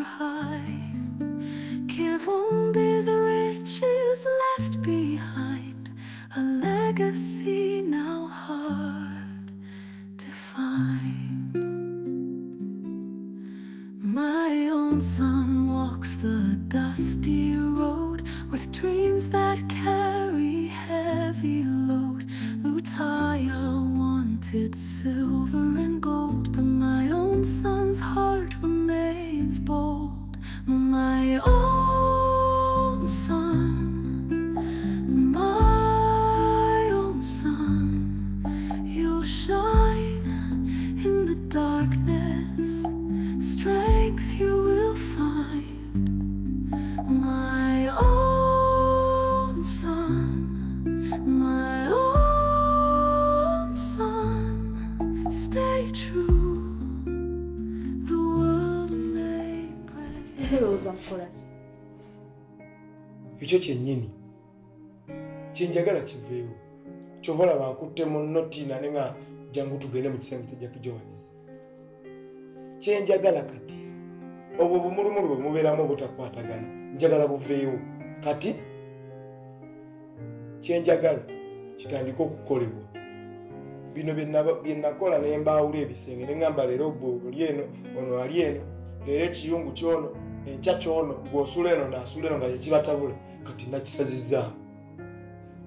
longer hide. Kivumbi's riches left behind, a legacy now hard to find. My own son walks the dusty road with dreams that carry heavy load. Lutaaya wanted silver and gold, but my own son's heart remains bold. My own son, my own son, you'll shine in the darkness, strength you will find. My own son, my own son, stay true, the world may break. Ekyo kyennyini kyenjagala kiveewo. Kyova olaba nkutte munno Tina ne nga jangu tugende mu kisenge kya Jackie Jones. Kyenjagala kati obwo bumulumulu bwe mubeeramu obutakwatagana njagala buveewo. Kati kyenjagala kitandike okukolebwa. Bino bye nakola ne mbaawula ebisenge ne ŋŋamba leero gwe oli eno, ono ali eno, leero ekiyungu kyono, enkya kyono, gw'osula eno n'asula eno nga kyekibatabula. Kati nakisazizzaamu.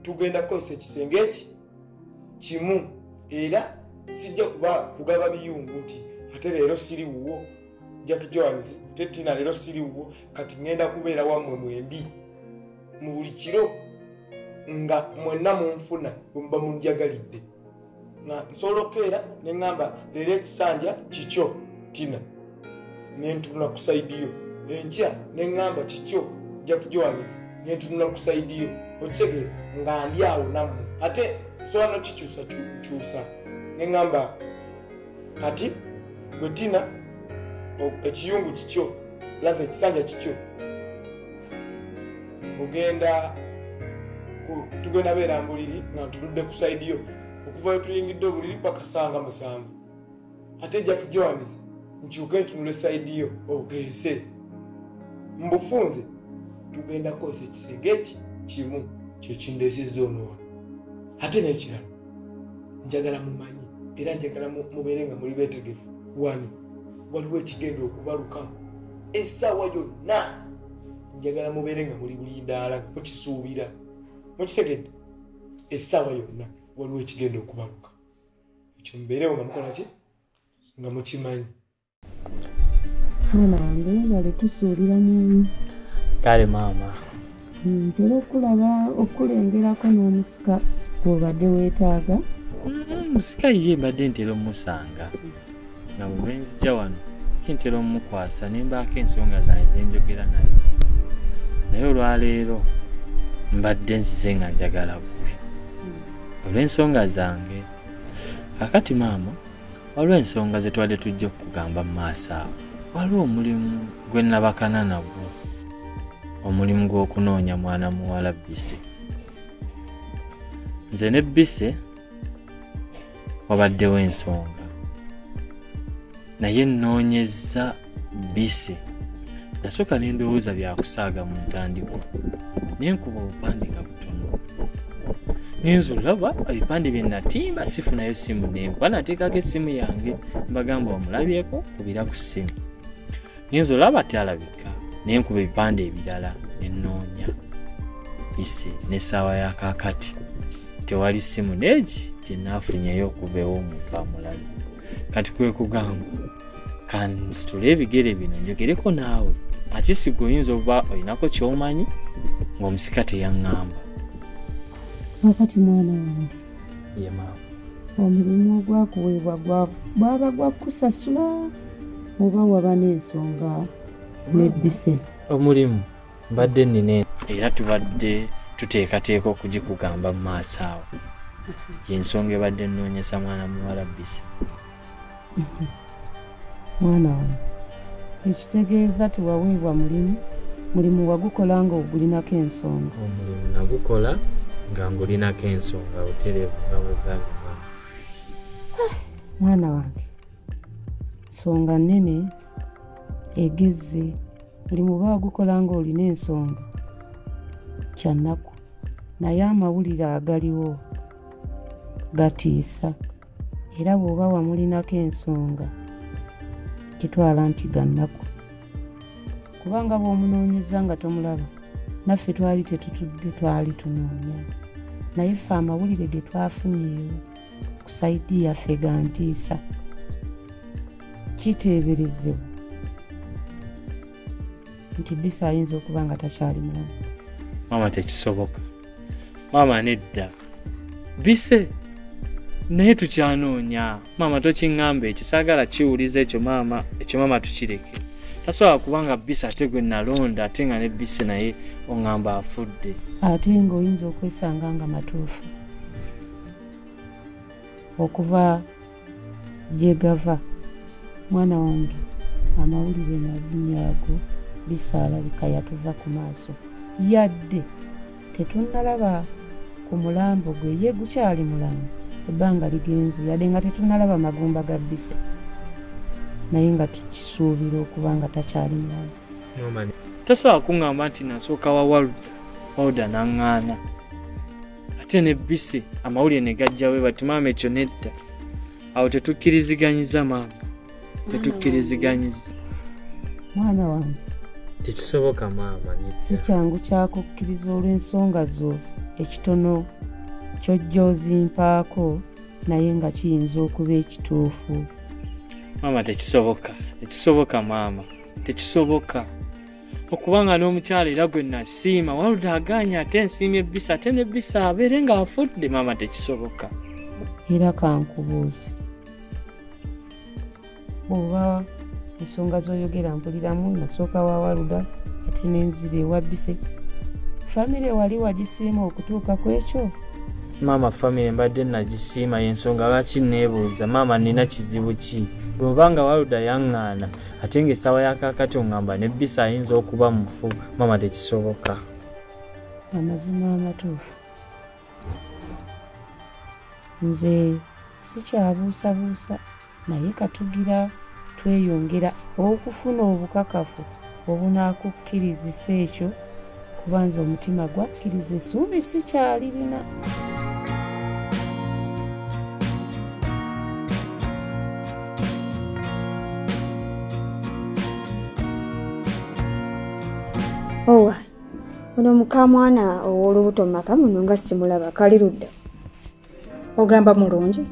Tugenda kukozesa ekisenge eki kimu, era sijja kuba kugaba biyungu nti ate leero siri wuwo Jackie Jones, ate Tina leero siri wuwo. Kati ŋŋenda kubeera wammwe mwembi mu buli kiro nga mwenna munfuna bwe muba munjagalidde. Nga nsobola okukeera ne ŋŋamba leero ekisanja kikyo Tina, ne ntunula ku sayidi yo. Enkya ne ŋŋamba kikyo Jackie Jones, ne ntunula ku sayidi yo. Okitegeera nga ndi awo nammwe. Ate nsobola n'okikyusa kyusa ne ŋŋamba kati gwe Tina ekiyungu kikyo, lava ekisanja kikyo, ogenda tugenda beera mbuliri nga ntunudde ku sayidi yo okuva we tuyingidde obuliri paka ssaawa nga 7. Ate Jackie Jones nkyuke ntunule sayidi yo ogeese. Mbufunze tugenda kukozesa ekisenge eki kimu kyekindeesezza ono wano. Ate n'ekirala njagala mumanyi era njagala mubeere nga muli beetegefu. Wano waliwo ekigenda okubalukamu essaawa yonna. Njagala mubeere nga muli bulindaala mukisuubira. Mukitegedde? Essaawa yonna waliwo ekigenda okubaluka. Ekyo mubeerewo nga mukola ki? Nga mukimanyi. Mwana wange bale tusuulira mu. Kale maama. Ntera okulaba okulengerako n'omusika gw'obadde weetaaga. Musika ye mbadde ntera omusanga nga bwe nzija wano ntera omukwasa ne mbaako ensonga zange ze njogera naye. Naye olwaleero mbadde nzize nga njagala ggwe olw'ensonga zange. Kaakati maama, waliwo ensonga ze twadde tujja okukugamba mu maaso awo. Waliwo omulimu gwe nabakana nagwo, omulimu gw'okunoonya mwana muwala Bise. Nze ne Bise wabaddewo ensonga, naye nnoonyezza Bise. Nasooka ne ndowooza byakusaaga mu ntandikwa, ne nkuba obupande nga butono. Ngenza olaba ebipande bye natimba sifunayo ssimu n'emu, kuba nateekako essimu yange mbagamba omulabyeko kubira ku ssimu. Ngenza olaba tyalabika, ne nkuba ebipande ebirala ne nnoonya Bise. N'essaawa ya kaakati tewali ssimu n'egi gye naafunyeyo okuva ew'omuntu amulabye. Kati kwe kugamba kansitule ebigere bino njogereko naawe. Ate gwe oyinza oba olinako ky'omanyi ng'omusika teyaŋŋamba. Wakati mwana wange, Ye maama. Omulimu ogwakuweebwa bwaba gwa kusasula oba waba n'ensonga ne Bise? Omulimu mbadde nnina era tubadde tuteekateeka okugikugamba mu maaso awo. Y'ensonga ebadde nnoonyesa mwana muwala Bise. Mwana wange, ekitegeeza tewaweebwa mulimu, mulimu wagukola nga ogulinako ensonga. Omulimu nagukola nga ngulinako ensonga butereevu nga bw'ogambye maama. Mwana wange, nsonga nnene Egezze mulimu baagukola ng'olina ensonga kya nnaku, naye amawulire agaliwo gatiisa, era bw'oba wamulinako ensonga kitwala nti ga nnaku, kubanga bw'omunoonyeza nga tomulaba. Naffe twali tetutudde, twali tunoonya, naye ffe amawulire ge twafunyeewo ku sayidi yaffe gantiisa. Kiteeberezebwa nti Bisi ayinza okuba nga takyali mulamu. Maama tekisoboka, maama nedda. Bise naye tukyanoonya. Maama tokiŋŋamba ekyo, saagala kiwuliza ekyo maama, ekyo maama tukireke. Tasobola kubanga Bisi ate gwe nalonda, ate nga ne Bisi naye oŋŋamba afudde. Ate ng'oyinza okwesanga nga matuufu okuva gye gava. Mwana wange, amawulire mabi nnyo ago. Bisi alabika yatuva ku maaso, yadde tetunnalaba ku mulambo gwe, ye gukyali mulamu, ebbanga ligenze, yadde nga tetunnalaba magumba ga Bisi, naye nga tukisuubira okuba nga takyali mulamu. Tasobola kuŋŋamba nti nasooka wa Waluda, Waluda n'aŋŋaana, ate ne Bisi amawulire ne gajjawe bati. Maama ekyo nedda, awo tetukkiriziganyiza maama, tetukkiriziganyiza. Mwana wange, tekisoboka maama, si kyangu kyakukkiriza olw'ensonga zo ekitono ky'ojja ozimpaako, naye nga kiyinza okuba ekituufu. Maama tekisoboka, tekisoboka maama, tekisoboka okubanga n'omukyala era gwe nasiima Waluda agaanye, ate nsiimye Bisi, ate ne Bisi abeere ng'afudde. Maama tekisoboka. Era kankubuuze, bw'oba ensonga z'oyogera mpuliramu, nasooka wa Waluda ate n'enzira ewa Bisi, famire wali wagisiima okutuuka ku ekyo? Maama famire mbadde nagisiima, y'ensonga lwaki neebuuza maama nina kizibu ki? Bw'obanga Waluda yaŋŋaana, ate ng'essaawa ya kaakati oŋŋamba ne Bisi ayinza okuba mufu. Maama tekisoboka. Amazima amatuufu, nze sikyabuusabuusa, naye katugira tweyongera okufuna obukakafu obunaakukkirizisa ekyo, kubanza omutima gwakkiriza essuubi sikyalirina. Owa, ono mukamwana ow'olubuto mu maka muno nga simulaba, kali ludda. Ogamba mulungi?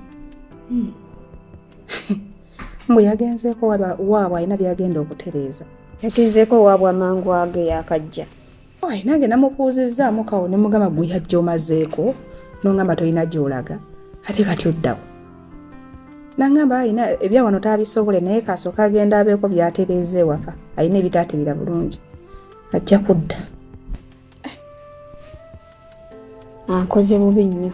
Mbu yagenzeeko waabwe alina by'agenda okutereeza. Yagenzeeko waabwe amangu ago yakajja. Ayi nange namubuuzizzaamu kawo ne mugamba gwe yajja omazeeko, n'ongamba tolina gy'olaga, ate kati oddawo. Nangamba alina ebya wano taabisobole, naye kasooka agenda abeeko by'atereeza ewaka, alina ebitaaterera bulungi, ajja kudda. Ankoze bubi nnyo.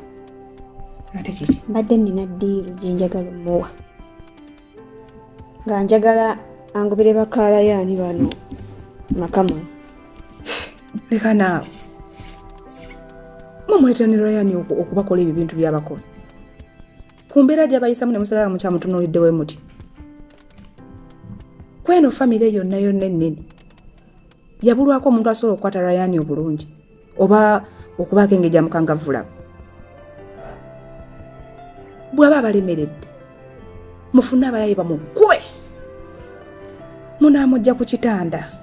Ate kiki? Mbadde nnina ddiiru gye njagala omuwa, nga njagala angobere bakaalayani bano maka muno. Leka naawe, mumuleetera ne Rayani okubakola ebyo ebintu by'abakola. Ku mbeera gy'abayisamu ne musigala mukyamutunuuliddewo muti. Kweno famire yonna yonna ennene yabulwako omuntu asobola okukwata Rayani obulungi oba okubaako engeri gy'amukangavvulamu. Bw'aba abalemeredde, mufune abayayi bamukube, munaamujja ku kitanda.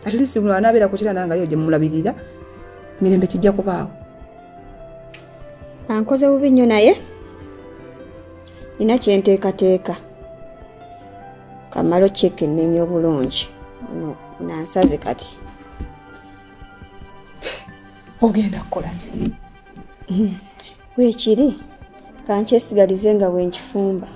At least bw'anaabeera ku kitanda nga yo gye mumulabirira, emirembe kijja kubaawo. Ankoze bubi nnyo, naye nina kye nteekateeka. Kamalo kyekenneenya obulungi, ono nansaze kati. Ogenda kukola ki? Weekiri kankyesigalize nga bwe nkifumba.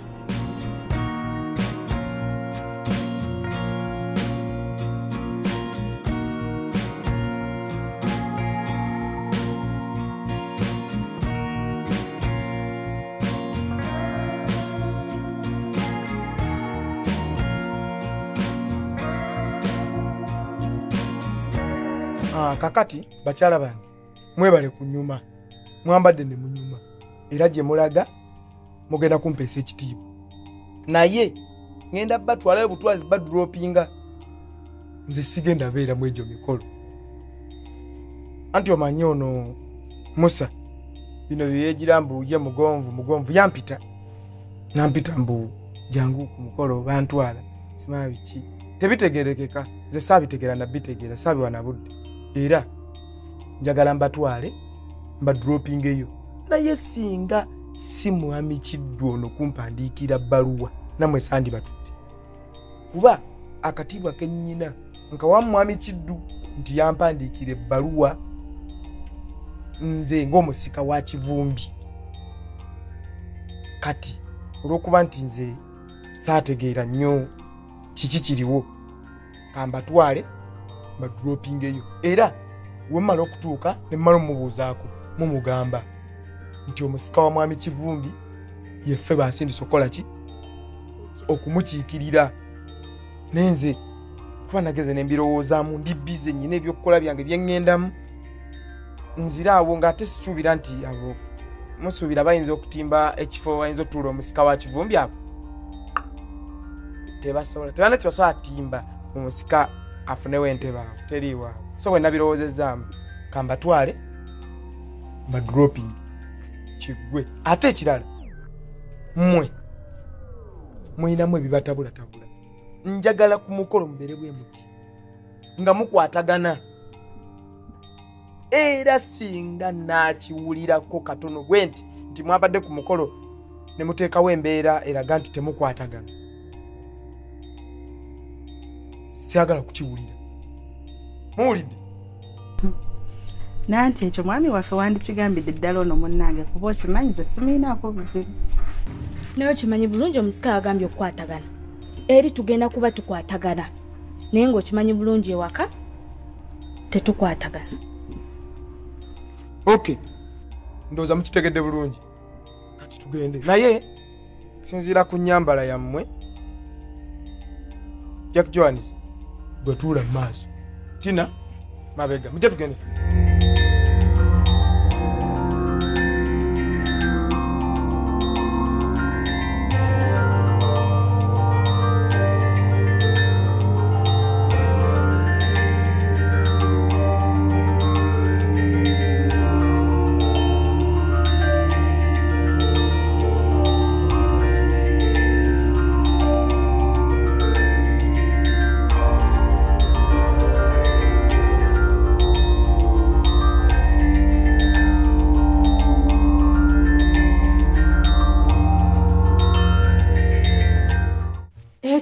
Kakati bakyala bange mwebale kunyuma, mwambadde ne munyuma, era gye mulaga mugenda kumpeesa ekitiibwa, naye Ngenda batwalayo butwazi badropinga. Nze sigenda beera mu egyo mikolo. Anti omanyi ono Musa bino byeyegira mbu ye mugonvu yampita. Nampita mbu jangu ku mukolo bantwala simanyi biki. Tebitegerekeka nze saabitegeera nabitegeera saabiwa na budde. Era njagala mbatwale mbadropingeyo. Naye singa si mwami Kiddu ono kumpandiikira bbaluwa nammwe sandibatutte. Kuba akatiibwa ke nnyina nkawa mwami Kiddu nti yampandiikira ebbaluwa nze ng'omusika wa Kivumbi. Kati olw'okuba nti nze saategeera nnyo kiki kiriwo, kambatwale mbadropingeyo. Era we mmala okutuuka ne mmala omubuuzaako mumugamba nti omusika wa mwami Kivumbi yeffe bansindise okukola ki? Okumukiikirira. Naye nze kuba nageze ne mbirowoozaamu, ndi bize nnyina ebyokukola byange bye ŋŋendamu. Nzira awo ng'ate sisuubira nti abo musuubira bayinza okutimba ekifo bayinza otuula omusika wa Kivumbi abo. Tebasobola, tebalina kye basobola timba omusika afunewo entebe awo, teriiwo awo. So bwe nabirowoozezaamu kambatwale mbadroping kiggwe. Ate ekirala mmwe mulinamu ebibatabulatabula. Njagala ku mukolo mubeere bwe muti nga mukwatagana. Era singa naakiwulirako katono bwe nti nti mwabadde ku mukolo ne muteekawo embeera eraga nti temukwatagana, syagala kukiwulira. Muwulidde? Nanti ekyo mwami waffe wandikigambidde ddala ono munnange kuba okimanyi nze simuyinaako buzibu. Naye okimanyi bulungi omusika agambye okukwatagana. Eri tugenda kuba tukwatagana. Naye ng'okimanyi bulungi ewaka tetukwatagana. Okay. Ndowooza mukitegedde bulungi. Kati tugende. Naye sinziira ku nnyambala yammwe. Jack Jones gwe tuula mu maaso. Tina mabega. Mujje tugende.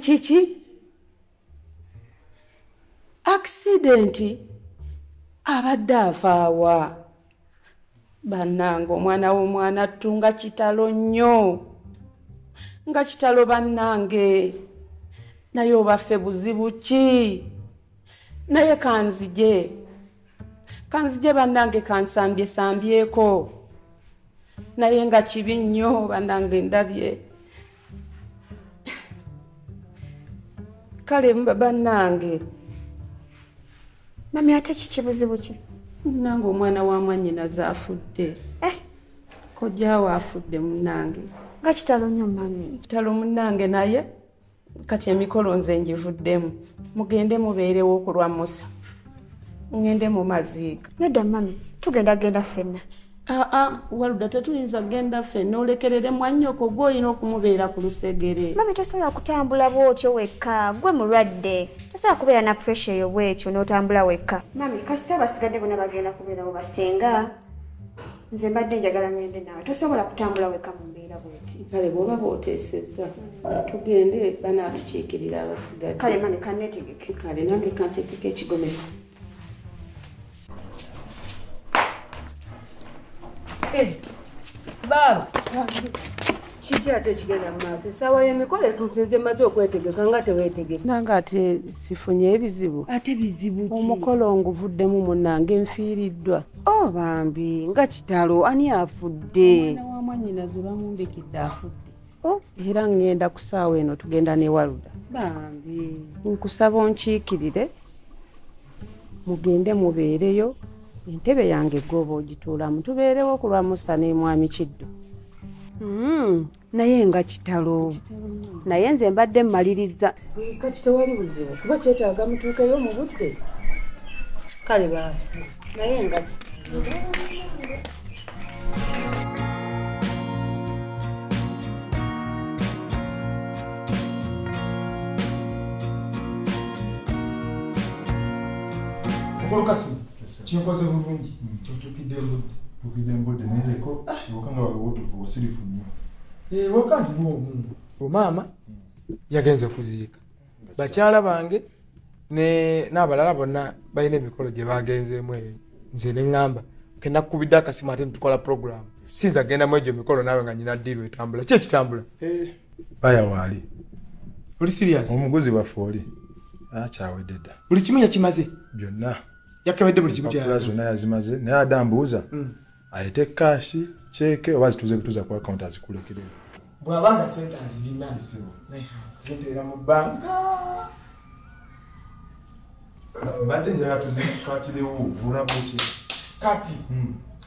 Kiki? Accident abadde avaawa. Bannange omwana w'omwana attu nga kitalo nnyo. Nga kitalo bannange. Naye obaffe buzibu ki? Naye kanzije. Kanzije bannange kansambye sambyeko. Naye nga kibi nnyo bannange ndabye. Kale bannange. Mami ate kiki buzibu ki? Munnange omwana wa mwannyinaze afudde. Kojjaawo afudde munnange. Nga kitalo nnyo mami. Kitalo munnange naye kati emikolo nze ngivuddemu. Mugende mubeerewo okulwa Musa. Ngende mu maziika. Nedda mami, tugenda genda ffenna. Waluda tetuyinza kugenda ffenna, olekerere mwannyoko gw'olina okumubeera ku lusegere. Mami tosobola kutambula bw'otyo wekka, gwe mulwadde. Tosobola kubeera na pressure eyo bw'etyo n'otambula wekka. Mami kasita abasigadde bonna bagenda kubeerawo basenga. Nze mbadde njagala ngende naawe, tosobola kutambula wekka mu mbeera bw'eti. Kale bw'oba bw'oteesezza tugende banaatukiikirira abasigadde. Kale mami kanneetegeke. Kale nange kanteekeko ekigomesi. Baba, kiki ate ekigenda mu maaso? Essaawa y'emikolo etuuse nze mmaze okwetegeka nga teweetegese. Nange ate sifunye ebizibu. Ate bizibu ki? Omukolo nguvuddemu munnange nfiiriddwa. Oh bambi, nga kitalo, ani afudde? Omwana wa mwannyinaze bamumbikidde afudde. Era ŋŋenda ku ssaawa eno tugenda ne Waluda. Bambi. Nkusaba onkiikirire mugende mubeereyo. Entebe yange gwoba ogituulamu tubeerewo ku lwa Musa ne mwami Kiddu. Naye nga kitalo. Naye nze mbadde mmaliriza. Kati tewali buzibu kuba kyetaaga mutuukeyo mu budde. Kale baaba. Naye nga Mukulu Kasimu, kinkoze bulungi kyotuukidde embudde. Tuukidde embudde naye leko ewaka nga wawewotufu osirifu nnyo. Ewaka ndiwo omu. Omaama yagenze kuziika. Bakyala bange n'abalala bonna balina emikolo gye bagenzeemu eyo. Nze ne ŋŋamba ke nakkubidde akasimu ate netukola puroguramu. Sinza gendamu egyo emikolo naawe nga nyina ddiiru etambula. Ki ekitambula? Baya waali. Oli serious? Omuguzi waffe oli. Akyawedde dda. Buli kimu yakimaze? Byonna. Yakebedde buli kimu kyayagala. Zonna yazimaze naye adde ambuuza ayite kashi kyeke oba zituuze butuuza ku akawunti azikulekereyo. Bw'aba nga ssente azirina zinteera mu bbanka. Mbadde njagala tuzikwatirewo olaba ki? Kati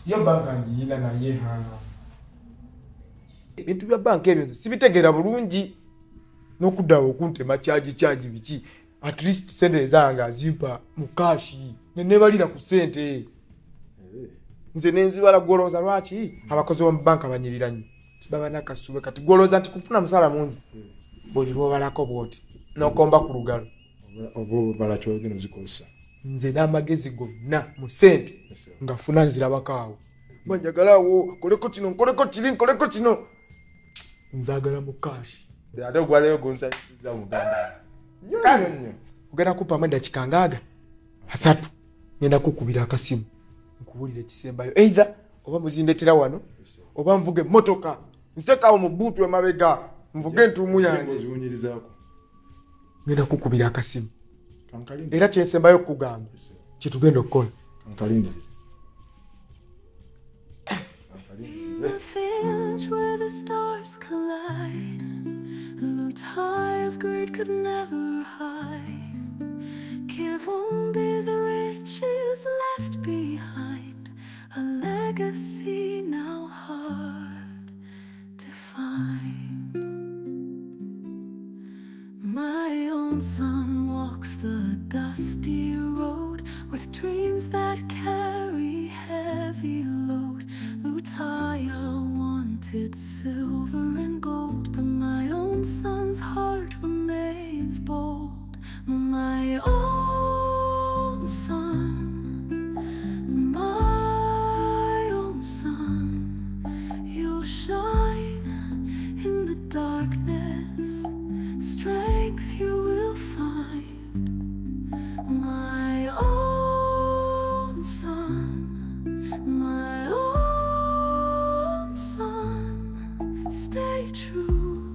yo bbanka ngiyina naye ebintu bya bbanka ebyo nze sibitegeera bulungi n'okuddawo okuntema kyagi biki. At least sente zange azimpa mu kashi ne nebalira ku ssente. Nze nenzibala gwolowooza lwaki abakozi b'omu bbanka banyirira nnyo. Baba nakasube kati gwolowooza nti kufuna musaala mungi buli lw'obalako bw'oti n'okomba ku lugalo. Oba obala ky'ogenda ozikozesa. Nze n'amagezi gonna mu ssente nga nfuna nzirabako awo. Mba njagala awo nkoleko kino nkoleko kiri nkoleko kino. Nzaagala mu kashi. Ate ogwaleyo gonsanyusiza muganda. Kale ogenda kumpamu eddakiika ngaaga 3 ngenda kukubira akasimu nkubuulire ekisembayo. Either oba muzindetera wano oba nvuge emmotoka nziteekawo mu bbuutu emabega nvuge entuumu yange. Ngenda kukubira akasimu era kyensembayo okukugamba kye tugenda okukola. Lutaya's greed could never hide. Kivumbi's riches left behind, a legacy now hard to find. My own son walks the dusty road with dreams that carry heavy load. Lutaya wanted silver and gold, but my own son's heart remains bold. My own son, my own son, you'll shine in the darkness, strength you will find. My own son, my own son, stay true.